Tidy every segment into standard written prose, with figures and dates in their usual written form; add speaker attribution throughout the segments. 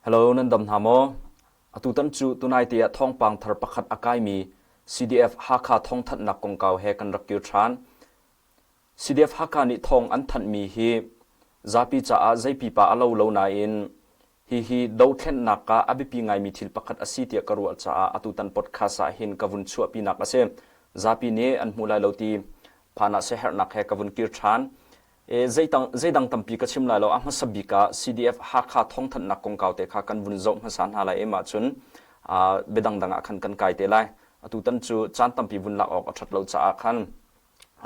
Speaker 1: Hello, nan dam hna maw? Atutan cu tunai te ah thawngpang thar pakhat a kaimi CDF Hakha thawngthanhnak kongkau he kan rak kir ṭhan. CDF Hakha nih thawng an thanhmi hi zapi caah zei pipa a lo lo nain hihi dothlennak ah a biapi ngaimi thil pakhat a si tiah ka ruah caah atutan podcast ah hin ka vun chuahpinak a si. Zapi nih an hmu lai lo ti phan ah siaherhnak he ka vun kir ṭhan. E, zeidang, zeidang tampi ka chim lai lo. A hmasa bik ah CDF Hakha thawngthanhnak kongkau te kha kan vun zoh hmasa hna lai i mah cun uh, biadang dang ah khan kan kai te lai. Atutan cu caan tampi vun lak awk a ṭhat lo caah khan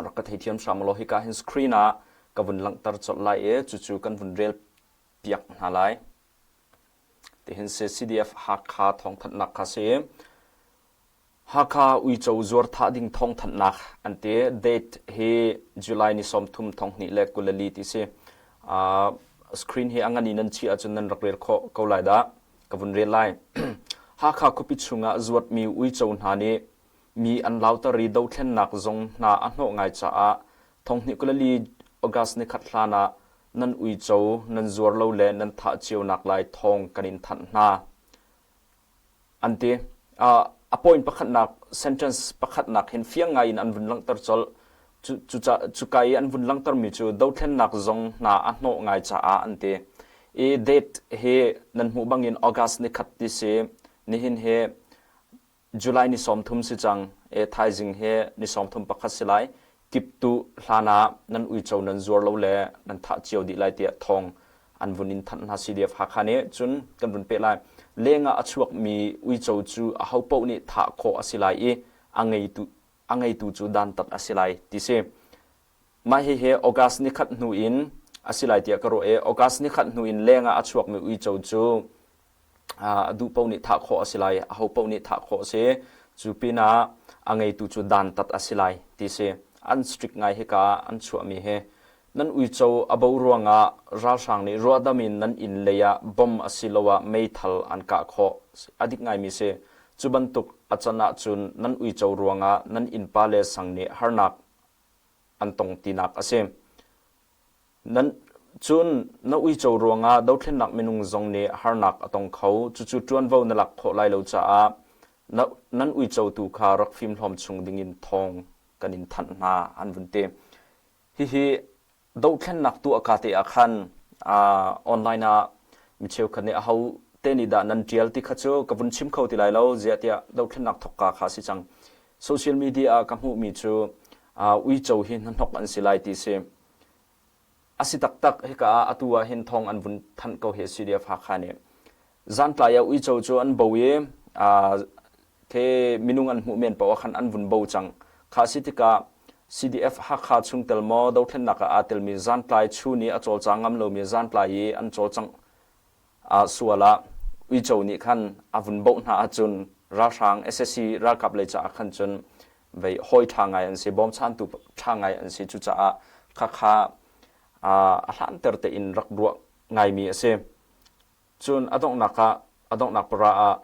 Speaker 1: rak ka theithiam hram law hika hin screen ah ka vun langhter colh lai i cucu kan vun rel piak hna lai. Tihin si CDF Hakha thawngthanhnak kha si. Hakha uico zuar thah ding thawngthanhnak an ti. Date hi July ni 30 2024 ti si. Uh, screen hi a ngan in nan chiah ahcun nan rak rel khawh ko lai dah. Ka vun rel lai. Hakha khuapi chungah zuatmi uico hna nih mi an lauter i dothlennak zong hna a hnawh ngai caah thonghnih 24 August ni khat hlan ah nan uico nan zuar lo le nan thah cio nak lai thawng kan in thanh hna. An ti. Uh, a point pakhatnak sentence pakhatnak hin fiang ngai in an vun langhter colh. Cu, cuka i an vun langhtermi cu dothlennak zong hna a hnawh ngai caah an ti. I date hi nan hmuh bangin August ni khat ti si. Nihin hi July ni 30 si cang. E thaizing hi ni 31 si lai. Kiptu hlan ah nan uico nan zuar lo le nan thah cio dih lai tiah thawng an vun in thanh hna CDF Hakha nih cun kan vun peh lai. Leng ah a chuakmi uico cu ahopaoh nih thah khawh a si lai i a ngeitu a ngeitu cu dantat a si lai ti si. Mah hihi August ni khat hnu in a si lai tiah ka ruah i August ni khat hnu in leng ah a chuakmi uico cu a duh paoh nih thah khawh a si lai, aho paoh nih thah khawh a si. Cu pinah a ngeitu cu dantat a si lai ti si. An strict ngai hika an chuahmi hi. Nan uico a bo ruangah ralhrang nih ruahdam in nan inn lei ah bomb asiloah meithal an kah khawh. A dik ngaimi si. Cu bantuk a can ahcun nan uico ruangah nan innpa le sang nih harnak an tong tinak a si. Nan, cun na uico ruangah dothlennak minung zong nih harnak a tong kho. Cucu ṭuanvo na lak khawh lai lo caah na, nan uico tu kha rak fimhlawm chung dingin thawng kan in thanh hna an vun ti. Hihi dothlennak tuah ka te ah khan uh, online ah mi cheukhat nih aho te nih dah nan ṭial ti kha cu ka vun chim kho ti lai lo ziah tiah dothlennak thawkka kha a si cang. Social media ah ka hmuhmi cu uh, uico hi hnahnok an si lai ti si. A si taktak hika ah atu ah hin thawng an vun thanh ko hi CDF Hakha nih. Zantlai ah uico cu an bo i uh, the minung an hmuh men paoh ah khan an vun bo cang. Kha si tikah CDF Hakha chungtel maw dothlennak ah aa telmi zantlai chun i a cawlcang ngam lomi zantlai i an cawlcangh sual ah uico nih khan a vun boh hna ahcun ralhrang SSC ralkap lei caah khan cun vei hawi ṭha ngai an si bawmchantu ṭha ngai an si cucaah khakha a hlanter tein rak ruah ngaimi a si cun a donghnak ah a donghnak para ah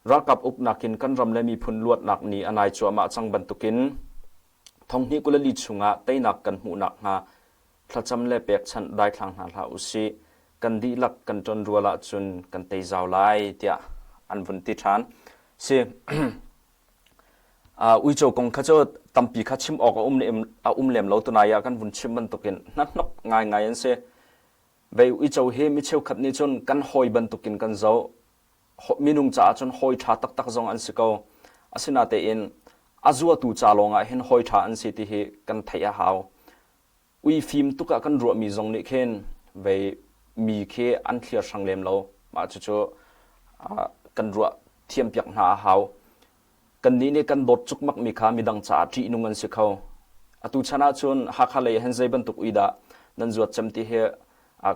Speaker 1: ralkap uknak in kan ram le miphun luatnak ni a nai cuahmah cang bantukin thonghnih 24 chungah teinak kan hmuh nakhnga thlacam le pekchanh daithlang hna hlah usih kan dihlak kan ṭon rual ahcun kan tei zau lai tiah an vun ti ṭhan si uh, uico kong kha cu tampi kha chim awk a um a um lem lo tunai ah kan vun chim bantukin hnahnok ngaingai an si vei uico hi mi cheukhat nih cun kan hawi bantukin kan zoh minung caah cun hawi ṭha taktak zong an si ko asinatein a zuatu ca lawngah hin hawi ṭha an si ti hi kan theih a hau Ui fim tuk ah kan ruahmi zong nih khin vei mi khi an thliar hrang lem lo. Mah cucu kan ruah thiampiak hna a hau. Kannih nih kan dawt cukmakmi kha midang caah ṭihnung an si kho. Atu chan ahcun Hakha lei hin zei bantuk ui dah nan zuat cem ti hi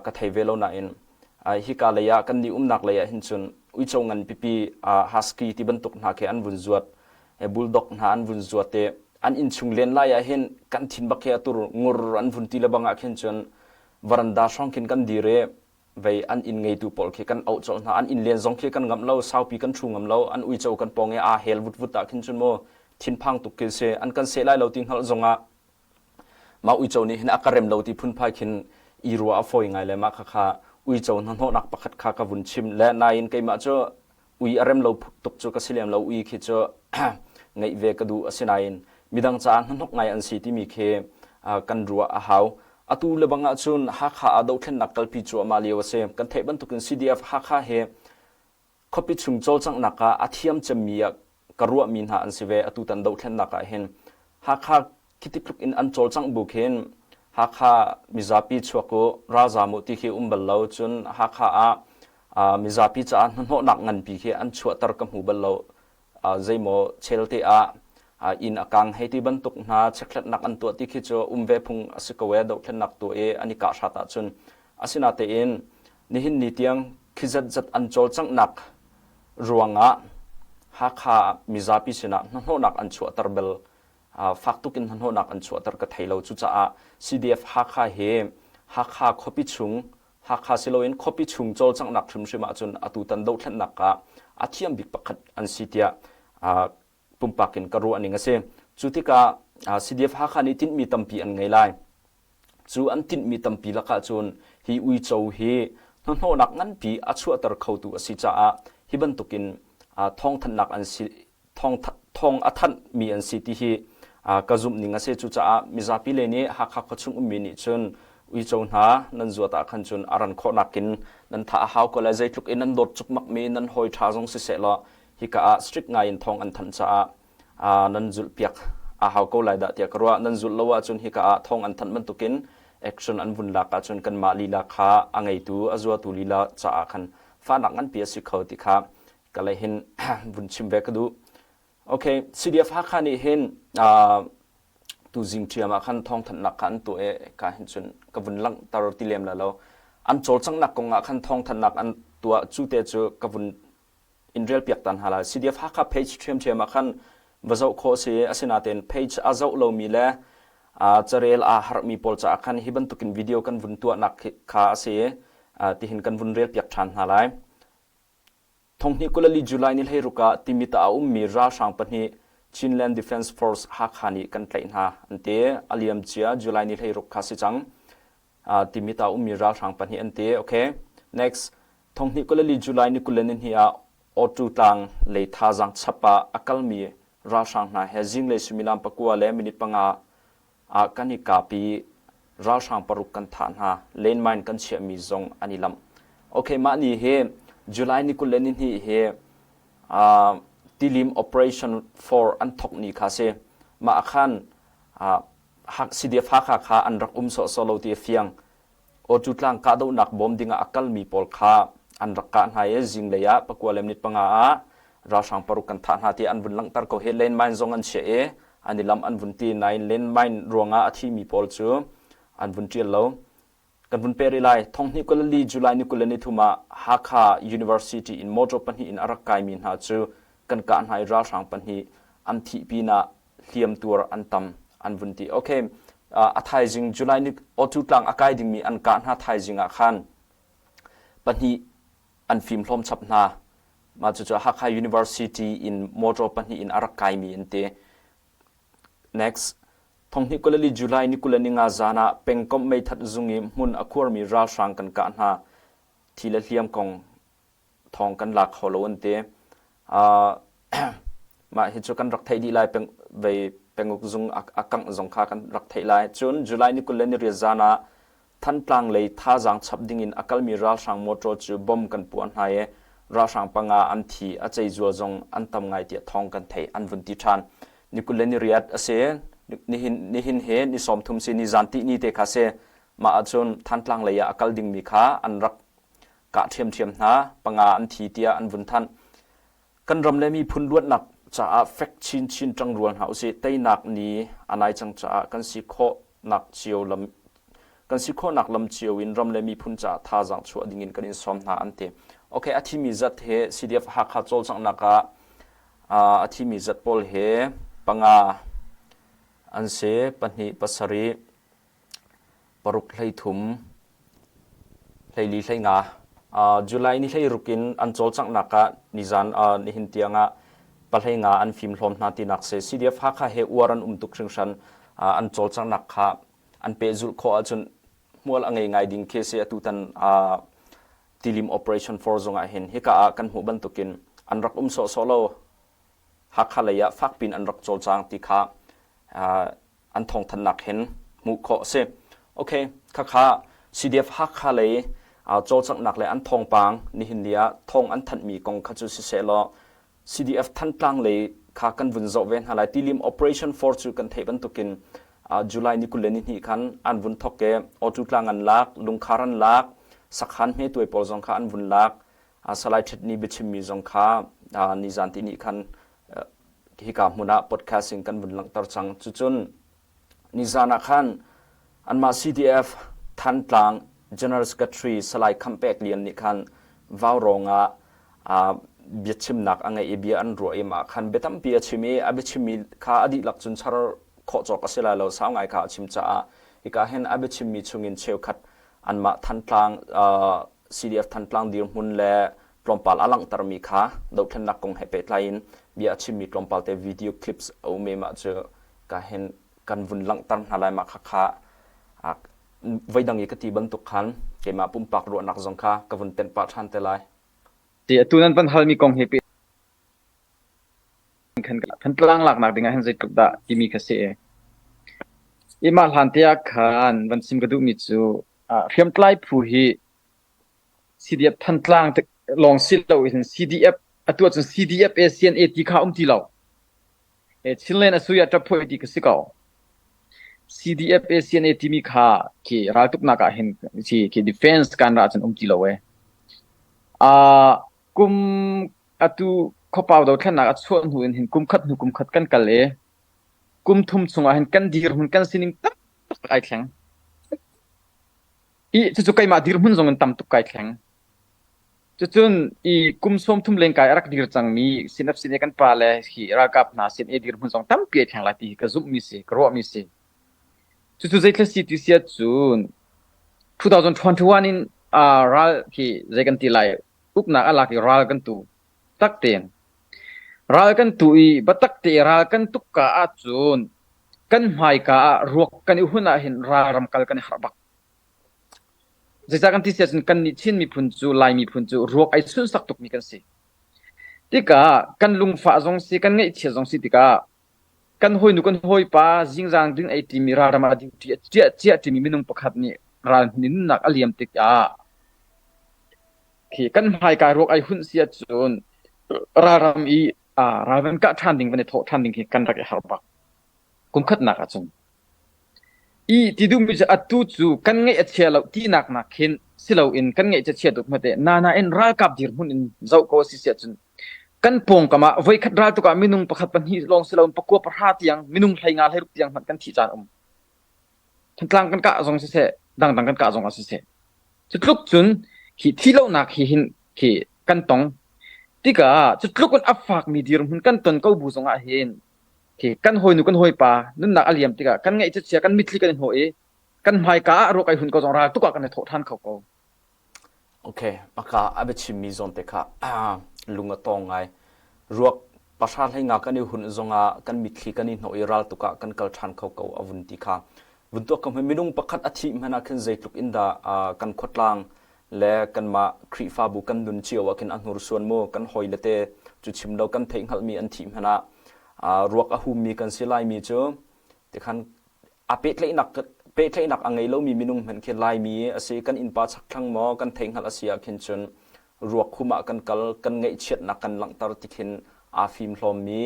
Speaker 1: ka thei ve lo nain hika lei ah kannih umnak lei ah hin cun uico ngan pipi husky ti bantuk hna khi an vun zuat bulldog hna an vun zuat i an innchung len lai ah hin kan thin bak hi a tur ngur an vun ti le bang ah khin cun varanda hrawng khin kan dir i vei an inn ngeitu pawl khi kan auh colh hna an inn len zong khi kan ngamh lo saupi kan thu ngam lo an uico kan pawng i aa hel vut vut ah khin cun mu thinphang tuk khi si an kan seh lai lo ti hngalh zong ah mah uico nih hin a ka rem lo ti phunphai khin i ruah a fawi ngai le mah khakha Uico hnahnawhnak pakhat kha ka vun chim le nain keimah cu ui a rem lo tuk cu ka si lem lo ui khi cu ngeih ve ka duh asinain midang caah hnahnawk ngai an si timi khi kan ruah a hau. Atu le bang ahcun Hakha ah dohthlennak kalpi cuahmah lio a si. Kan theih bantukin CDF Hakha hi khuapi chung cawlcanghnak ah a thiam cemmi ah ka ruahmi hna an si ve atutan dohthlennak ah hin Hakha khiti tluk in an cawlcangh bu khin Hakha mizapi chuak u ralzam u ti khi um bal lo cun Hakha ah mizapi caah hnahnawhnak nganpi khi an chuahter ka hmu bal lo zeimaw chelte ah inn a kang hei ti bantuk hna chekhlatnak an tuah ti khi cu um ve phung a si ko e dohthlennak tuah i an i kah hrat ahcun asinatein nihin ni tiang khi zatzat an cawlcanghnak ruangah Hakha mizapi sinah hnahnawhnak an chuahter bel fak tuk in hnahnawhnak an chuahter ka thei lo. Cucaah CDF Hakha hi Hakha khuapi chung Hakha siloin khuapi chung cawlcanghnak hrimhrim ahcun atutan dohthlennak ah a thiam bik pakhat an si tiah pumpak in ka ruah ning a si. Cu tikah CDF Hakha nih tinhmi tampi an ngei lai. Cu an tinhmi tampi lakah cun hi uico hi hnahnawhnak nganpi a chuahter khotu a si caah hi bantukin thawngthanhnak an si thawng a thanhmi an si ti hi ka zumh ning a si. Cucaah mizapi lei nih Hakha khuachung ummi nih cun uico hna nan zuat ah khan cun a ran khawhnak in nan thah a hau ko lai. Zeitluk in nan dawt cukmakmi nan hawi ṭha zong siseh law hika ah strict ngai in thawng an thanh caah nan zulhpiak a hau ko lai dah tiah ka ruah. Nan zulh lo ahcun hika ah thawng an thanh bantukin action an vun lak ahcun kanmah lila kha a ngeitu a zuatu lila caah khan fahnak nganpi a si kho ti kha ka lei hin vun chim ve ka duh. Okay, CDF Hakha nih hin tuzing ṭhiam ah khan thawngthanhnak kha an tuah i ka hin cun ka vun langhter ti lem la lo. An cawlcanghnak kong ah khan thawngthanhnak an tuah cu te cu ka vun in rel piak tan hna lai. CDF Hakha page ṭhiamṭhiam ah khan va zoh khawh si. Asinain page a zoh lomi le carel aa harhmi pawl caah khan hi bantukin video kan vun tuahnak kha a si. Tihin kan vun rel piak ṭhan hna lai. Thonghnih 22 July ni 16 ah Timit ah a ummi ralhrang pahnih Chinland Defence Force Hakha nih kan tlaih hna an ti. A liamcia July ni 16 kha si cang. Timit ah ummi ralhrang pahnih an ti. Okay. Next. Thonghnih 22 July ni 22 ah Awtu tlang lei thazaang chap ah a kalmi ralhrang hna he zinglei suimilam pakua le minute panga ah kan i kap i ralhrang paruk kan thah hna. Landmine kan chiahmi zong an i lamh. Okay, mah ni hi July ni 22 hi uh, Tilim Operation 4 an thok ni kha si. Mah khan uh, CDF Hakha kha an rak um sawhsawh lo ti a fiang. Awcu tlang kahdohnak bawm dingah a kalmi pawl kha an rak kah hna i zinglei ah pakua le minute panga ah ralhrang paruk kan thah hna ti an vun langhter ko hi landmine zong an chiah i an i lam an vun ti nain landmine ruangah a thimi pawl cu an vun ṭial lo. Kan vun peh rih lai. Thonghnih 24 July ni 23 ah Hakha University in motor pahnih in a rak kaimi hna cu kan kah hna i ralhrang pahnih an thih pinah hliamtuar an tam an vun ti. Okay, a thaizing July ni Awtu tlang a kai dingmi an kah hna thaizing ah khan pahnih an fim hlawm chap hna. Mah cucu Hakha University in motor pahnih in a rak kaimi an ti. Next, thonghnih 24 July ni 25 zan ah pengkomh meithat zung i hmun a khuarmi ralhrang kan kah hna. Thi le hliam kong thawng kan la kho lo an ti. Uh, mah hi cu kan rak theih dih lai peng vei penguk zung a kangh zong kha kan rak theih lai. Cun July ni 28 zan ah Thantlang lei thazaang chap ding in a kalmi ralhrang motor cu bom kan puah hna i ralhrang panga an thi a ceizual zong an tam ngai tiah thawng kan theih an vun ti ṭhan. Ni 28 a si nihin nihin he ni 30 si ni zan tih ni te kha si mah ahcun Thantlang lei ah a kal dingmi kha an rak kah ṭhiamṭhiam hna, panga an thi tiah an vun thanh. Kan ram le miphun luatnak caah fek chinchin ṭangrual hna usih. Teinak ni a nai cang caah kan si khawhnak cio lam kan si khawhnak lam cio in ram le miphun caah thazaang chuah dingin kan in sawm hna an ti. Okay, a thimi zat he CDF Hakha cawlcanghnak ah a thimi zat pawl he panga an si, pahnih, pasarih, paruk 13 hleili 15 July ni 16 in an cawlcanghnak ah nizan nihin tiang ah pahlei nga an fim hlawm hna tinak si CDF Hakha he uar an um tuk hringhran an cawlcanghnak kha an pehzulh khawh ahcun hmual a ngei ngai ding khi si atutan. Tilim Operation 4 zongah hin hika ah kan hmuh bantukin an rak um sawhsawh lo. Hakha lei ah fakpin an rak cawlcang ti kha an thawngthanhnak hin hmuh khawh a si. Okay, khakha CDF Hakha lei cawlcanghnak le an thawngpang nihin ni ah thawng an thanhmi kong kha cu siseh law CDF Thantlang lei kha kan vun zoh ve hna lai. Tilim Operation 4 cu kan theih bantukin July ni 22 khan an vun thawk i Awtu tlang an lak, Lungkhar an lak, Sakhan hmetuai pawl zong kha an vun lak. Salai Ṭhetni biachimmi zong kha nizan ti nih khan hika hmun ah podcast in kan vun langhter cang. Cucun nizan ah khan anmah CDF Thantlang General Secretary Salai Khampek Lian nih khan Vaurawng ah biachimnak a ngeih i bia an ruah i mah khan bia tampi a chim i a biachimmi kha a dihlak cun char khawh cawk a si lai lo sau ngai kha a chim caah hika hin a biachimmi chungin cheukhat anmah Thantlang CDF Thantlang dirhmun le tlawmpal a langhtermi kha dohthlennak kong he pehtlai in bia a chimmi tlawmpal te video clips a um i mah cu ka hin kan vun langhter hna lai mah khakha voidang i ka ti bantuk khan keimah pumpak ruahnak zong kha ka vun tenh pah ṭhan te lai.
Speaker 2: Ti atu nan van halmi kong he khan Thantlang laknak ding ah hin zeitluk dah timi kha si. I mah hlan te ah khan van sim ka duhmi cu hriamtlai phu hi CDF Thantlang lawng si lo in CDF atu ahcun CDF e CNA ti kha um ti lo. Chinland asuya ṭaphuai ti ka si ko. CDF e CNA timi kha khi raltuknak ah hin khi khi defense kan ra cun um ti lo e. Uh, kum atu khuapau dothlennak a chuah hnu in hin kum khat hnu kum khat kan kal e. Kum thum chungah hin kan dirhmun kan sining taktak ai thleng. I cucu keimah dirhmun zong in tam tuk kai thleng. Cucun i kum 30 lengkai a rak dir cangmi CNF kan pa le hi ralkap hna CNA dirhmun zong tampi ai thleng lai ti hi ka zumhmi si, ka ruahmi si. Cucu zeithil si ti si ahcun 2021 in uh, ral khi zei kan ti lai uknak a lak i ral kan tu tak tein ral kan tu i biatak te ral kan tuk ka ahcun kan hmaika ah ruak kan i hun ah hin ralram kal kan i harh bak. Zeicah kan ti si ahcun kannih Chin miphun cu Lai miphun cu ruak ai sunsak tukmi kan si. Tikah kan lungfah zong si kan ngaihchia zong si tikah kan hawinu kan hawipa zingzang ding ei ṭimi ralram ah duty a ciah ciah ṭimi minung pakhat nih ral hmun in nunnak a liam tikah khi kan hmaika ruak ai hunh si ahcun ralram i ral van kah ṭhan ding van i thawh ṭhan ding hi kan rak i harh bak. Kum khatnak ahcun. I ti duhmi cu atu cu kan ngaih a chia lo tinak nak khin si loin kan ngaih cu chia tuk hmete nain ralkap dirhmun in zoh ko a si si ahcun kan pawngkam ah voikhat raltuk ah minung pakhat pahnih lawng si loin pakua pahra tiang minung hleinga hleiruk tiang hmanh kan thih caan um. Thantlang kan kah zong siseh dangdang kan kah zong ah siseh cu tluk cun hi thihlohnak hi hin khi kan tong tikah cu tluk in a fakmi dirhmun kan ton ko bu zong ah hin Khi kan hawinu kan hawipa nunnak a liam tikah kan ngaih chia kan mitthli kan i hnawh i kan hmaika ah ruak ai hun ko zong ral tuk ah kan i thawh ṭhan kho ko.
Speaker 1: Okay, maka a biachimmi zawn te kha lung a tawng ngai. Ruak pahra hlei nga kan i hun zongah kan mitthli kan i hnawh i ral tuk ah kan kal ṭhan kho ko a vun ti kha. Vun tuak ko minung pakhat a thih hmanh ah khin zeitluk in dah kan khuatlang le kanmah Khrihfabu kan nun cio ah khin a hnursuan mu kan hawile te cu chim lo kan theih hngalhmi an thih hmanh ah ruak a hummi kan si laimi cu tikhan a pehtlaihnak pehtlaihnak a ngei lomi minung hmanh khi laimi a si kan innpa chakthlang maw kan theih hngalh a si ah khin cun ruak hum ah kan kal kan ngaihchiatnak kan langhter ti khin aa fim hlawmmi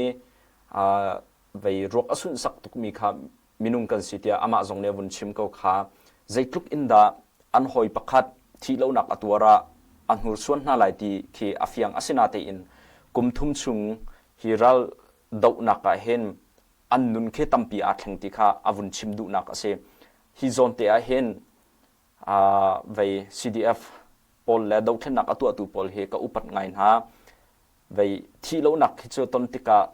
Speaker 1: vei ruak a sunhsak tukmi kha minung kan si tiah amah zong nih a vun chim ko kha zeitluk in dah an hawi pakhat thih lonak a tuar ah a hnursuan hna lai ti khi a fiang asinatein kum thum chung hi ral dohnak ah hin an nun khi tampi aa thleng ti kha a vun chim duhnak a si. Hi zawn te ah hin vei CDF pawl le dothlennak a tuahtu pawl hi ka upat ngai hna. Vei thih lonak hi cu ton tikah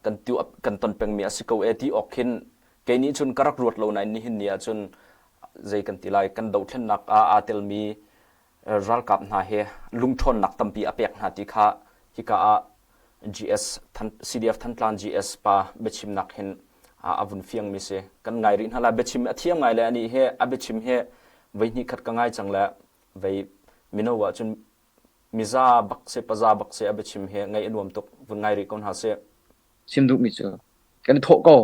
Speaker 1: kan tu kan ton pengmi a si ko e ti awk khin kei nih cun ka rak ruat lo nain nihin ni ah cun zei kan ti lai kan dothlennak ah aa telmi ralkap hna he lungṭhawnnak tampi a pek hna ti kha hika ah GS CDF Thantlang GS pa biachimnak hin a vun fiangmi si kan ngai rih hna lai biachim a thiam ngai le anih he a biachim he voi hnih khat ka ngai cang le vei. Mino ah cun miza bak se paza bak se a biachim he ngaih a nuam tuk. Vun ngai rih ko hna sih.
Speaker 2: Chim duhmi cu kan i thawh ko.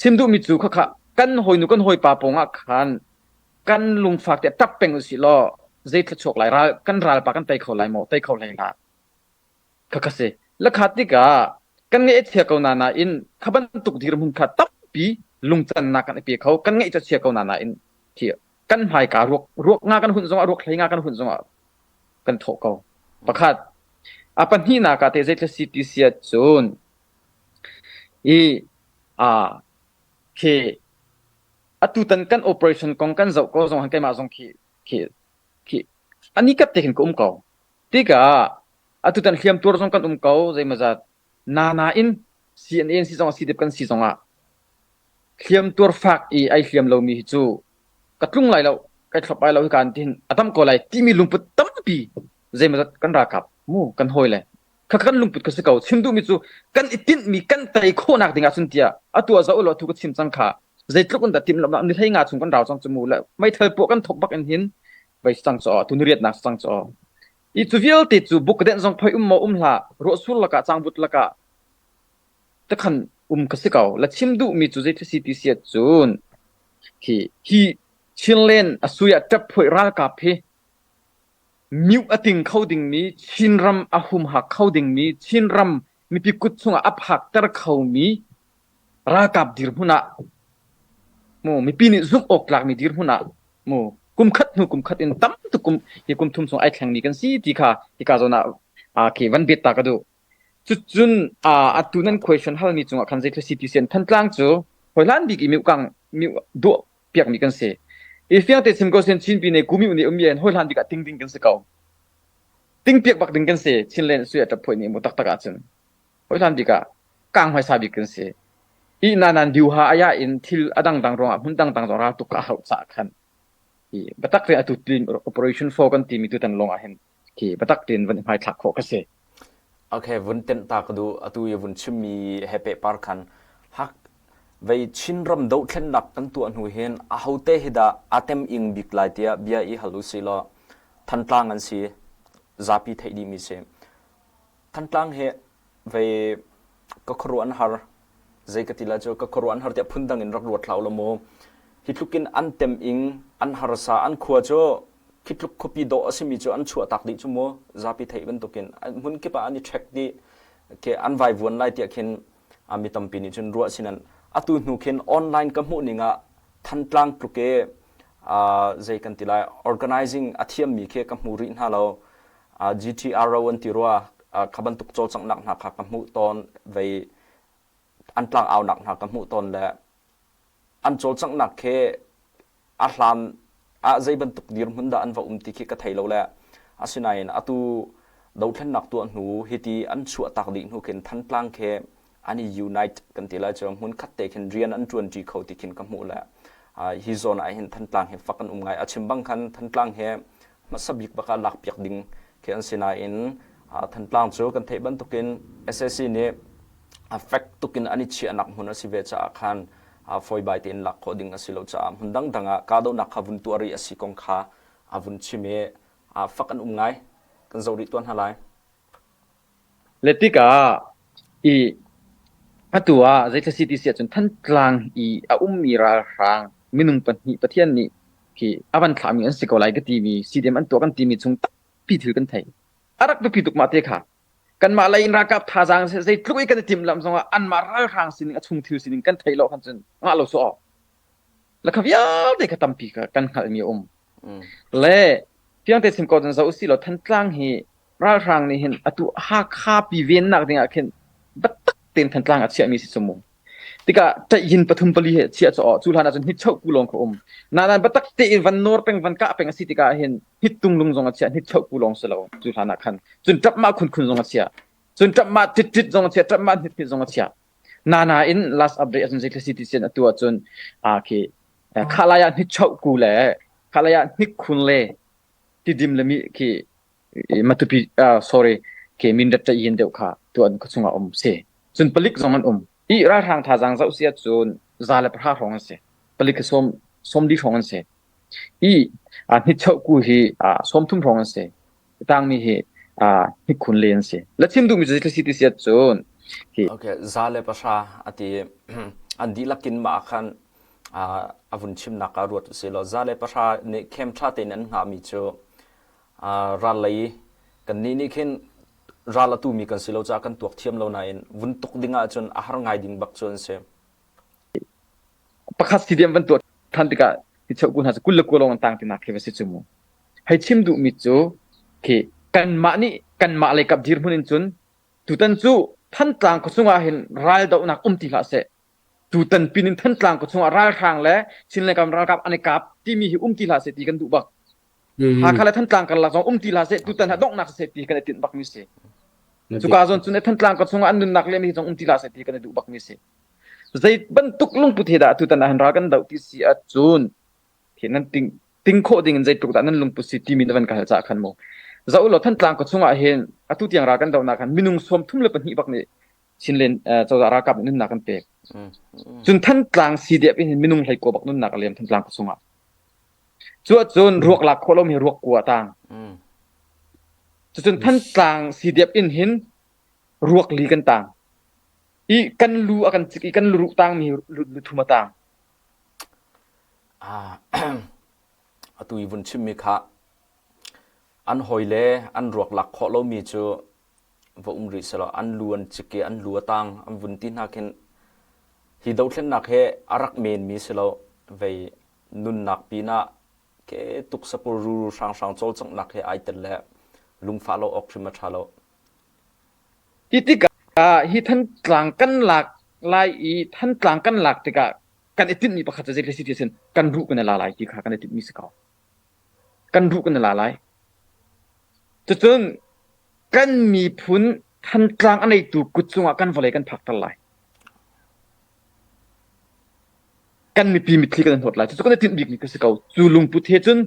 Speaker 2: Chim duhmi cu khakha kan hawinu kan hawipa pawngah khan kan lungfak te tap peng usih law zei thluachuak lai ral kan ralpa kan tei kho lai maw tei kho hlei hlah. Khakha si. Lakha tikah kan ngaih a chia ko na nain kha bantuk dirhmun kha tampi lungcannak kan i pe kho. Kan ngaih cu a chia ko na nain khi kan hmaika ruak ruak nga kan hun zongah ruak hlei nga kan hun zongah kan thawh ko. Pakhat. A pahnihnak ah teh zeithil si ti si ahcun i a khi atutan kan operation kong kan zoh ko zong han keimah zong khi khi khi ani kat te khin ka um ko. Tikah atutan hliamtuar zong kan um ko zeimawzat. Nanain CNA si zongah CDF kan si zongah hliamtuar fak i ai hliam lomi hi cu ka tlung lai lo, kai thlop lai lo hika an tihin a tam ko lai timi lungput tampi zeimawzat kan ralkap mu kan hawile kha kan lungput kha si ko. Chim duhmi cu kan i tinhmi kan tei khawhnak ding ahcun tiah atu ah zoh ulaw atu ka chim cang kha zeitluk in dah timhlamhnak ni hlei nga chung kan rau cang cu mu le meithal puah kan thok bak in hin vai cang cu tu ni riatnak cang cu i cu vialte cu bukdenh zong phoi um maw um hlah ruahsur lakah cangvut lakah takhan um ka si ko la chim duh mi cu zei si ti siat cun khi hi Chinland a suya ṭap phoi ralkap hi miu a ting kho ding mi Chinram a humhak kho ding mi Chinram mipi kut chungah a phak ter kho mi ralkap dirhmun ah mu mipi nih zumh awk tlakmi dirhmun ah mu kum khat hnu kum khat in tam tuk kum hi kum thum chung ai thlengmi kan si ti kha hika zawn ah khi van bet ta ka duh. Cucun atu nan question halmi cungah khan zeitluk CTC an Thantlang cu hawihlan bik i miukang miu duah piakmi kan si. I fiang te chim ko sin Chin pine kumiu nih ummi an hawihlan bik ah ting ding kan si ko. Ting piak bak ding kan si. Chinland sui a ṭap phoi nih mu taktak ahcun. Hawihlan bik ah kang hmaisa bik kan si. I nanan diuha aya in thil a dangdang ruangah hmun dangdang zong ral tuk a hauh caah khan hi biatak tein atu team operation 4 kan timi tutan lawng ah hin khi biatak tein van i hmaithlak khawh ka si.
Speaker 1: Okay, vun tenh ta ka duh. Atu i vun chimmi he pehpar khan hak vei Chinram dohthlennak kan tuah hnu hin ahote hi dah a tem ing bik lai tiah bia i hal usih law Thantlang an si zapi theih dihmi si. Thantlang hi vei ka khuaruah an har. Zei ka ti lai cu ka khuaruah an har tiah phundang in rak ruat hlah u law mu. Hi tluk in an tem ing, an harsa, an khua cu khi tluk khuapi dawh a simi cu an chuahtak dih cu mu. Zapi theih bantukin hmun kip ah an i ṭhek dih. Ke an vaivuan lai tiah khin mi tampi nih cun ruah sinan atu hnu khin online ka hmuh ning ah Thantlang tluk i zei kan ti lai organizing a thiammi khi ka hmu rih hna lo. GTRO an ti rua kha bantuk cawlcanghnak hna kha ka hmuh tawn vei an tlangaunak hna ka hmuh tawn le an cawlcanghnak khi a hlan ah zei bantuk dirhmun dah an va um ti khi ka thei lo le asinain atu dothlennak tuah hnu hiti an chuah tak dih hnu khin Thantlang khi an i unite kan ti lai cu hmun khat te khin rian an ṭuanṭi kho ti khin ka hmuh le hi zawn ah hin Thantlang hi fak an um ngai a chim bang khan Thantlang hi hmasa bik bak ah lakpiak ding khi an si nain Thantlang cu kan theih bantukin SAC nih a fek tukin an i chiahnak hmun a si ve caah khan fawibai tein lak khawh ding a si lo caah hmun dangdang ah kahdohnak kha vun tuah rih a si kong kha a vun chim i fak an um ngai kan zoh rih tuan hna lai.
Speaker 2: Le tikah i atu ah zeithil si ti si ahcun Thantlang i a ummi ralhrang minung pahnih Pathian nih khi a van thlahmi an si ko lai ka timi CDM an tuah kan timi chung tampi thil kan thei. A rak biapi tuk mah te kha. Kanmah lei in ralkap thazaang zeitluk i kan i timhlamh zongah anmah ralhrang sining a chung thil sining kan theih lo khan cun ngah lo su aw. Le kha vialte kha tampi kha kan hngalhmi a um. Le fiangte chim ko cun zoh usih law Thantlang hi ralhrang nih hin atu Hakha pi vennak ding ah khin biatak tein Thantlang a chiahmi si cu mu. Tikah ṭaihyin pathum pali he chiah cu cu hlan ahcun hnitchoh ku lawng kha um. Nain biatak tein van nawr peng van kah peng a si tikah hin hnittung lung zong a chiah hnitchoh ku lawng si lo cu hlan ah khan. Cun ṭapmah khunkhun zong a chiah. Cun ṭapmah ṭitṭit zong a chiah, ṭapmah hnithnit zong a chiah. Nanain last update ahcun zeitluk si ti sian atu ahcun ah khi khalai ah hnitchoh ku le khalai ah hnikkhun le tidim le mi khi Matupi uh, sorry ke Mindat ṭayin deuh kha tu an khuachung ah um si. Cun palik zong an um. I ralhrang thazaang zoh si ahcun za le pahra hrawng an si. Palik hi sawm sawmli hrawng an si. I hnichohku hi 30 hrawng an si. Tangmi hi hnikhun le an si. La chim duhmi cu zeitluk si ti si ahcun
Speaker 1: hi Okay, 110 a ti an dihlak in mah khan a vun chimnak ah ruat usih law 110 nih khem ṭha tein an hngahmi cu ral lei kannih nih khin ral a tumi kan si lo caah kan tuak thiam lo nain vun tuk ding ahcun a har ngai ding bak cu an si.
Speaker 2: Pakhat CDM van tuah ṭhan tikah hi cheuhku hna cu 29 lawng an tang tinak khi va si cu mu. Hei chim duhmi cu khi kanmah nih kanmah lei kap dirhmun in cun tutan cu Thantlang khuachung ah hin raldohnak um ti hlah seh. Tutan pin in Thantlang khuachung ah ralhrang le Chinland kam ralkap an i kap timi hi um ti hlah seh ti kan duh bak. Hakha le Thantlang karlak zong um ti hlah seh tutan ha donghnak seh ti kan i tinh bakmi si. Cuka zawn cun Thantlang ka chungah an nunnak liam hi zong um ti hlah seh ti kan i duh bakmi si. Zei bantuk lungput he dah tutan ah hin ral kan doh ti si ahcun khi nan ting ting khawh ding in zeitluk dah nan lungput si timi na van ka hal caah khan mu. Zoh law Thantlang ka chungah hin atu tiang ral kan dohnak khan minung 32 bak nih Chinland cozah ralkap nih nunnak an pek. Cun Thantlang CDF in hin minung 19 bak nunnak a liam Thantlang ka chungah. Cu ahcun ruak lak khawh lomi ruak kua a tang. Cucun Thantlang CDF in hin ruak li kan tang. I kan lu a kan cik i kan luruh tangmi lu thum a tang.
Speaker 1: Ah, atu i vun chimmi kha an hawile an ruak lak khawh lomi cu va um rih selaw an lu an cik i an lu a tang an vun ti hna khin hi dothlennak he a rak menmi si lo vei nunnak pinah ke tuksapur ruru hranghrang cawlcanghnak he ai tel le lungfah lo awk hrim a ṭha lo.
Speaker 2: Hi tikah hi Thantlang kan lak lai i Thantlang kan lak tikah kan i tinhmi pakhat cu zei si ti sin kan ruh kan i la lai ti kha kan i tinhmi si ko. Kan ruh kan i la lai. Cucun kan miphun Thantlang a neitu kut cungah kan vawlei kan phakter lai. Kan mipi mitthli kan hnawt lai. Cucu kan i tinh bikmi ka si ko. Cu lungput he cun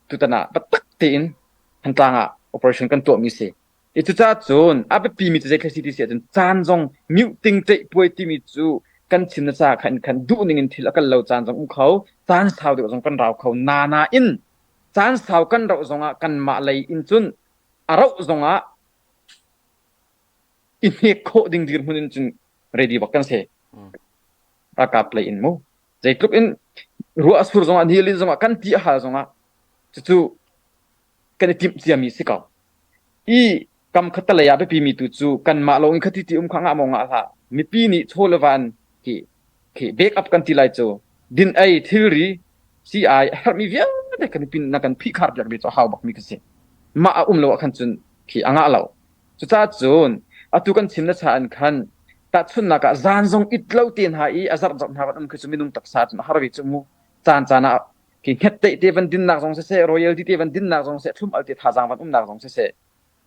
Speaker 2: tutan ah biatak tein Thantlang ah operation kan tuahmi si. I cucaah cun a biapimi cu zei si ti si ahcun caan zong mute ṭeih puai timi cu kan chim na caah khan khan duh ning in thil a kal lo caan zong um kho, caan sau deuh zong kan rau kho. Na nain caan sau kan rauh zongah kanmah lei in cun a rauh zongah i hnek khawh ding dirhmun in cun ready bak kan si. Ralkap lei in mu. Zeitluk in ruah a sur zongah ni a lin zongah kan ti a hal zongah cucu kan i timh ciami si ko. I kam khat lei ah biapi mi tu cu kanmah lawng in khati ti um kha ngah maw ngah hlah. Mipi nih chaw le van khi khi back up kan ti lai cu din ei thilri CI a herhmi vialte kan mipi na kan phihkhar piak mi cu a hau bak mi ka si. Mah a um lo ah khan cun khi a ngah lo. Cucaah cun atu kan chim na cha in khan tahchunhnak ah zan zong it lo te hna i a zarh zarh hna van um khi cu minung taksa cun a har ve cu mu. Caan caan ah khi hngetteih te van dinnak zong siseh, royalty te van dinnak zong siseh, thlum al te thazaang van umnak zong siseh,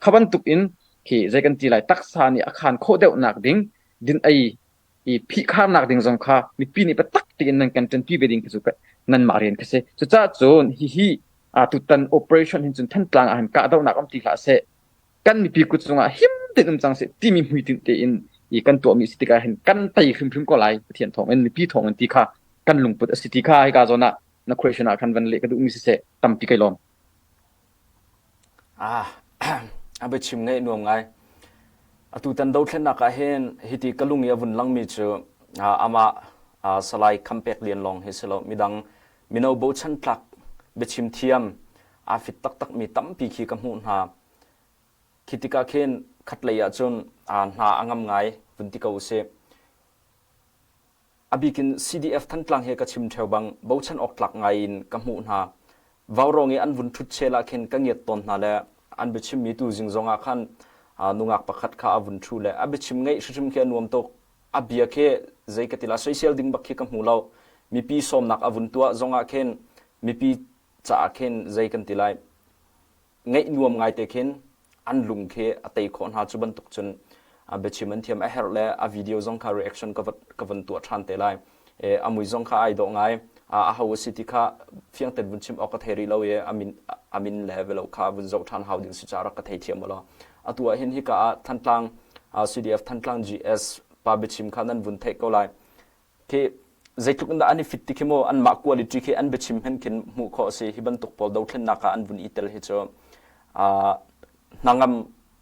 Speaker 2: kha bantuk in khi zei kan ti lai taksa nih a khan khawh deuhnak ding din ei i phihkharnak ding zong kha mipi nih biatak tein nan kan ṭanpi ve ding khi cu nanmah rian khi si. Cucaah cun hihi tutan operation hin cun Thantlang ah hin kahdohnak um ti hlah seh kan mipi kut cungah him tein um cang seh timi hmuitinh tein i kan tuahmi si tikah hin kan tei hrimhrim ko lai Pathian thawngin mipi thawngin ti kha kan lungput a si ti kha hika zawn ah na question ah khan van leh ka duhmi siseh tampi kai lawm.
Speaker 1: Ah, a biachim ngaih nuam ngai. Atu tan dothlennak ah hin hiti ka lung i a vun langmi cu amah Salai Khampek Lian lawng hi si lo midang mino bochan tlak biachim thiam aa fit taktakmi tampi khi ka hmuh hna. Khi tikah khin khatlei ahcun hna a ngam ngai vun ti ko usih. A bik in CDF Thantlang he ka chim ṭheo bang bochan awk tlak ngai in ka hmuh hna. Vaurawng i an vun ṭhut chel ah khin ka ngiat tawn hna le an biachimmi tu zing zong ah khan nungak pakhat kha a vun ṭhu le a biachim ngaih hrimhrim khi a nuam tuk. A bia khi zei ka ti la soisel ding bak khi ka hmu lo. Mipi sawmnak a vun tuah zong ah khin mipi caah khin zei kan ti lai ngaih nuam ngai te khin an lung khi a tei khawh hna cu bantuk cun biachim an thiam a herh le a video zong kha reaction ka van tuah ṭhan te lai a mui zong kha ai dawh ngai a ho a si ti kha fiang ten vun chim awk ka thei rih lo i amin amin le velo kha vun zoh ṭhan hau ding si ca rak ka thei thiam lo atu ah hin hika ah Thantlang CDF Thantlang GS pa biachim kha nan vun theih ko lai khi. Zeitluk in dah an i fit ti khi mu anmah quality khi an biachim hen khin hmuh khawh a si. Hi bantuk pawl dothlennak ah an vun i tel hi cu hnangam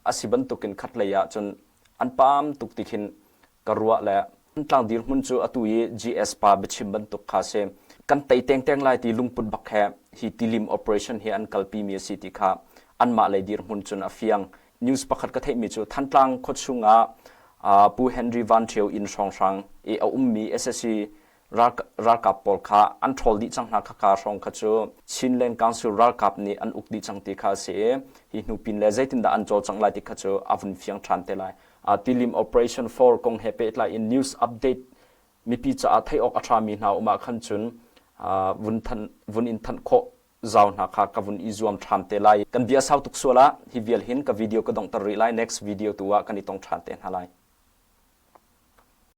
Speaker 1: a si bantukin khatlei ah cun an paam tuk ti khin ka ruah le tlang dirhmun cu atu i GS pa biachim bantuk kha si. Kan tei tengteng lai ti lungput bak he hi tilim operation hi an kalpi mi a si ti kha anmah lei dirhmun cun a fiang. News pakhat ka theihmi cu Thantlang khuachung ah Pu Henry Van Ṭhio inn hrawnghrang i a ummi SSC ralkap pawl kha an ṭhawl dih cang hna khaka hrawng kha cu Chinland Council ralkap nih an uk dih cang ti kha a si i hi hnu pin le zeitindah an cawlcangh lai ti kha cu a vun fiang ṭhan te lai. Tilim Operation 4 kong he pehtlai in news update mipi caah theih awk a ṭhami hna um ah khan cun vun thanh vun in thanh khawh zau hna kha ka vun i zuam ṭhan te lai. Kan bia sau tuk sual ah hi vial hin ka video ka donghter rih lai. Next video tu ah kan i tong ṭhan te hna lai.